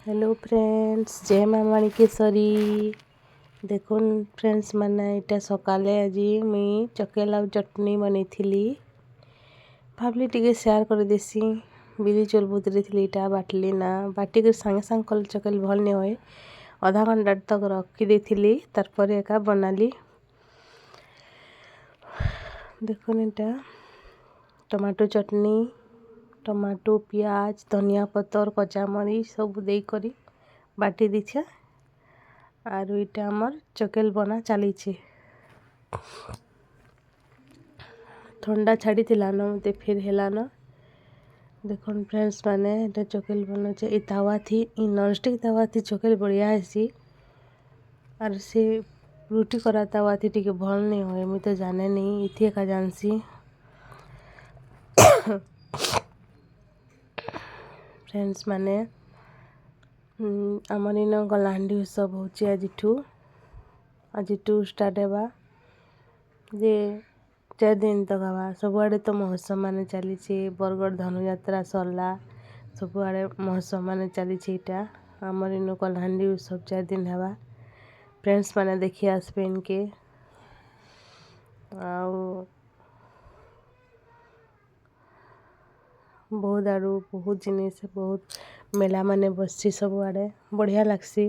Hello friends, ଜୟ ମା ମାଣିକେଶ୍ୱରୀ। ଦେଖୁନ୍ friends ମାନେ, ଏଇଟା ସକାଲେ ଆଜି ମୁଇଁ ଚକେଲ ଆଉ ଚଟନି ବନେଇଥିଲି। ଭାବଲି ଟିକେ ସେୟାର କରିଦେସି। ବିରି ଚଉଲ ବତୁରେଇଥିଲି, ଏଇଟା ବାଟଲି ନା। ବାଟିକରି ସାଙ୍ଗେ ସାଙ୍ଗେ କଲେ ଚକେଲ ଭଲ୍ ନି ହୁଏ। ଅଧା ଘଣ୍ଟା ତକ୍ ରଖିଦେଇଥିଲି, ତାର୍ ପରେ ଏକା ବନାଲି। ଦେଖୁନ୍, ଏଇଟା ଟମାଟୋ ଚଟନି, ଟମାଟୋ, ପିଆଜ, ଧନିଆ ପତର, କଞ୍ଚାମରିଚ ସବୁ ଦେଇକରି ବାଟି ଦେଇଛେ। ଆରୁ ଏଇଟା ଆମର୍ ଚକେଲ ବନା ଚାଲିଛେ। ଥଣ୍ଡା ଛାଡ଼ିଥିଲା ନ, ମତେ ଫିର୍ ହେଲାନ। ଦେଖୁନ୍ ଫ୍ରେଣ୍ଡସ୍ ମାନେ, ଏଇଟା ଚକେଲ ବନଉଛେ ଇ ତାୱା ଥି। ଇ ନନଷ୍ଟିକ୍ ତାୱା ଥି ଚକେଲ ବଢ଼ିଆ ହେସି। ଆର୍ ସେ ରୁଟି କରା ତାୱା ଥି ଟିକେ ଭଲ୍ ନାଇଁ ହୁଏ। ମୁଇଁ ତ ଜାନେନି, ଇଥି ଏକା ଜାନ୍ସି। ଫ୍ରେଣ୍ଡସ୍ ମାନେ, ଆମର୍ ଇନ କଳାହାଣ୍ଡି ଉତ୍ସବ ହଉଛେ ଆଜିଠୁ ଷ୍ଟାର୍ଟ ହେବା ଯେ 4 ଦିନ ତକ୍ ହେବା। ସବୁଆଡ଼େ ତ ମହୋତ୍ସବ ମାନେ ଚାଲିଛେ। ବରଗଡ଼ ଧନୁଯାତ୍ରା ସରିଲା, ସବୁଆଡ଼େ ମହୋତ୍ସବ ମାନେ ଚାଲିଛେ। ଇଟା ଆମର୍ ଇନୁ କଳାହାଣ୍ଡି ଉତ୍ସବ 4 ଦିନ ହେବା। ଫ୍ରେଣ୍ଡସ୍ ମାନେ, ଦେଖି ଆସ୍ବେ ଇନ୍କେ। ଆଉ ବହୁତ ଆଡ଼ୁ ବହୁତ ଜିନିଷ୍, ବହୁତ ମେଲାମାନେ ବସ୍ସି ସବୁଆଡ଼େ, ବଢ଼ିଆ ଲାଗ୍ସି।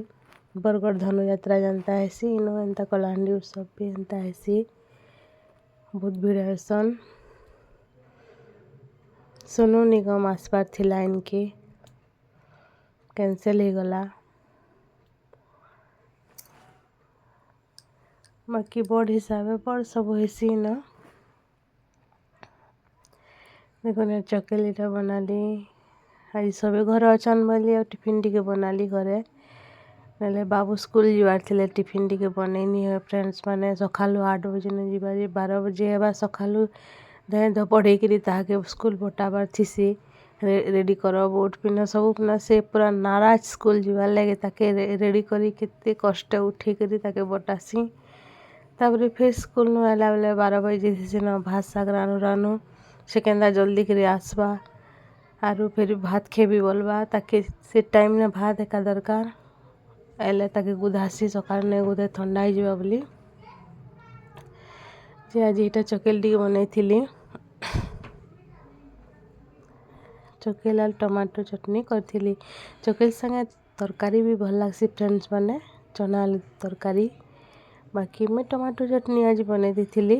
ବରଗଡ଼ ଧନୁଯାତ୍ରା ଯେନ୍ତା ହେସି, ଇନୁ ଏନ୍ତା କଳାହାଣ୍ଡି ଉତ୍ସବ ବି ଏନ୍ତା ହେସି। ବହୁତ ଭିଡ଼ ହେସନ୍। ସୋନୁ ନିଗମ ଆସବାର୍ ଥିଲା ଇନ୍କେ, କ୍ୟାନସେଲ୍ ହେଇଗଲା। ବାକି ବଡ଼ ହିସାବେ ବଡ଼ ସବୁ ହେସି ଇନ। ଦେଖୁନ୍, ଚକେଲିଟା ବନାଲି। ଆଜି ସବେ ଘରେ ଅଛନ୍ ବୋଲି ଆଉ ଟିଫିନ୍ ଟିକେ ବନାଲି ଘରେ। ନହେଲେ ବାବୁ ସ୍କୁଲ ଯିବାର ଥିଲେ ଟିଫିନ୍ ଟିକେ ବନେଇନି ହୁଏ। ଫ୍ରେଣ୍ଡସ୍ ମାନେ, ସକାଳୁ 8 ବଜେ ଯିବା ଯେ 12 ବଜେ ହେବା। ସକାଳୁ ଧାଇଁ ଧପଡ଼ ହେଇକିରି ତାହାକେ ସ୍କୁଲ ପଠାବାର୍ ଥିସି। ରେଡ଼ି କର, ବୁଟ୍ ପିନ୍ଧ, ସବୁ ପିନ୍ଧ। ସେ ପୁରା ନାରାଜ ସ୍କୁଲ ଯିବାର୍ ଲାଗି। ତାକେ ରେଡ଼ି କରି କେତେ କଷ୍ଟ ଉଠେଇକରି ତାକେ ବଟାସି। ତାପରେ ଫେର୍ ସ୍କୁଲନୁ ଆଇଲା ବେଲେ 12 ବଜେ ଯାଇଥିସି। ଭାତ ଶାଗ ରାନ୍ଧୁ ରାନ୍ଧୁ ସେ କେନ୍ତା ଜଲ୍ଦି କରି ଆସ୍ବା ଆରୁ ଫେର୍ ଭାତ ଖେବି ବୋଲବା। ତାକେ ସେ ଟାଇମ୍ନେ ଭାତ ଏକା ଦରକାର। ଆଇଲେ ତାକେ ଗୁଧାସି, ସକାଳୁ ନାଇଁ ଗୁଧେ, ଥଣ୍ଡା ହେଇଯିବା ବୋଲି ଯେ। ଆଜି ଏଇଟା ଚକେଲ ଟିକେ ବନେଇଥିଲି। ଚକେଲ ଆଉ ଟମାଟୋ ଚଟନି କରିଥିଲି। ଚକେଲ ସାଙ୍ଗେ ତରକାରୀ ବି ଭଲ୍ ଲାଗ୍ସି ଫ୍ରେଣ୍ଡସ୍ ମାନେ, ଚନା ଆଲୁ ତରକାରୀ। ବାକି ମୁଇଁ ଟମାଟୋ ଚଟନି ଆଜି ବନେଇ ଦେଇଥିଲି।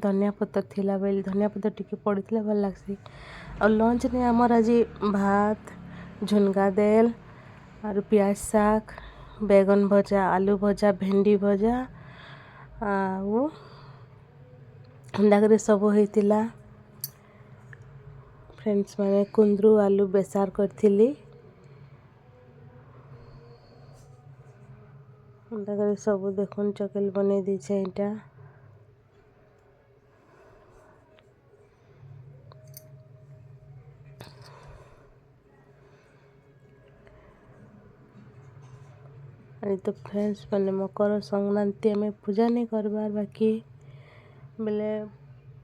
ଧନିଆ ପତ୍ର ଥିଲା ବେଲେ ଧନିଆ ପତ୍ର ଟିକେ ପଡ଼ିଥିଲେ ଭଲ୍ ଲାଗ୍ସି। ଆଉ ଲଞ୍ଚରେ ଆମର୍ ଆଜି ଭାତ, ଝୁନଗା ଦେଲ୍ ଆରୁ ପିଆଜ ଶାଗ, ବେଗନ ଭଜା, ଆଲୁ ଭଜା, ଭେଣ୍ଡି ଭଜା ଆଉ ଏନ୍ତାକରି ସବୁ ହେଇଥିଲା। ଫ୍ରେଣ୍ଡସ୍ ମାନେ, କୁନ୍ଦ୍ରୁ ଆଲୁ ବେସାର କରିଥିଲି। ଏନ୍ତାକରି ସବୁ। ଦେଖୁନ୍, ଚକେଲ ବନେଇ ଦେଇଛେ ଏଇଟା। ଆଜି ତ ଫ୍ରେଣ୍ଡସ୍ ମାନେ ମକର ସଂକ୍ରାନ୍ତି, ଆମେ ପୂଜା ନେଇ କରବାର୍। ବାକି ବେଲେ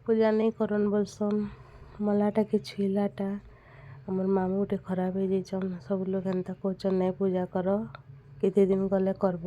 ପୂଜା ନେଇ କରନ୍ ବୋଲସନ୍ ମଲାଟାକେ ଛୁଇଁଲାଟା। ଆମର୍ ମାମୁଁ ଗୋଟେ ଖରାପ ହେଇଯାଇଛନ୍। ସବୁ ଲୋକ୍ ଏନ୍ତା କହୁଛନ୍, ନାଇଁ ପୂଜା କର, କେତେ ଦିନ ଗଲେ କରବ।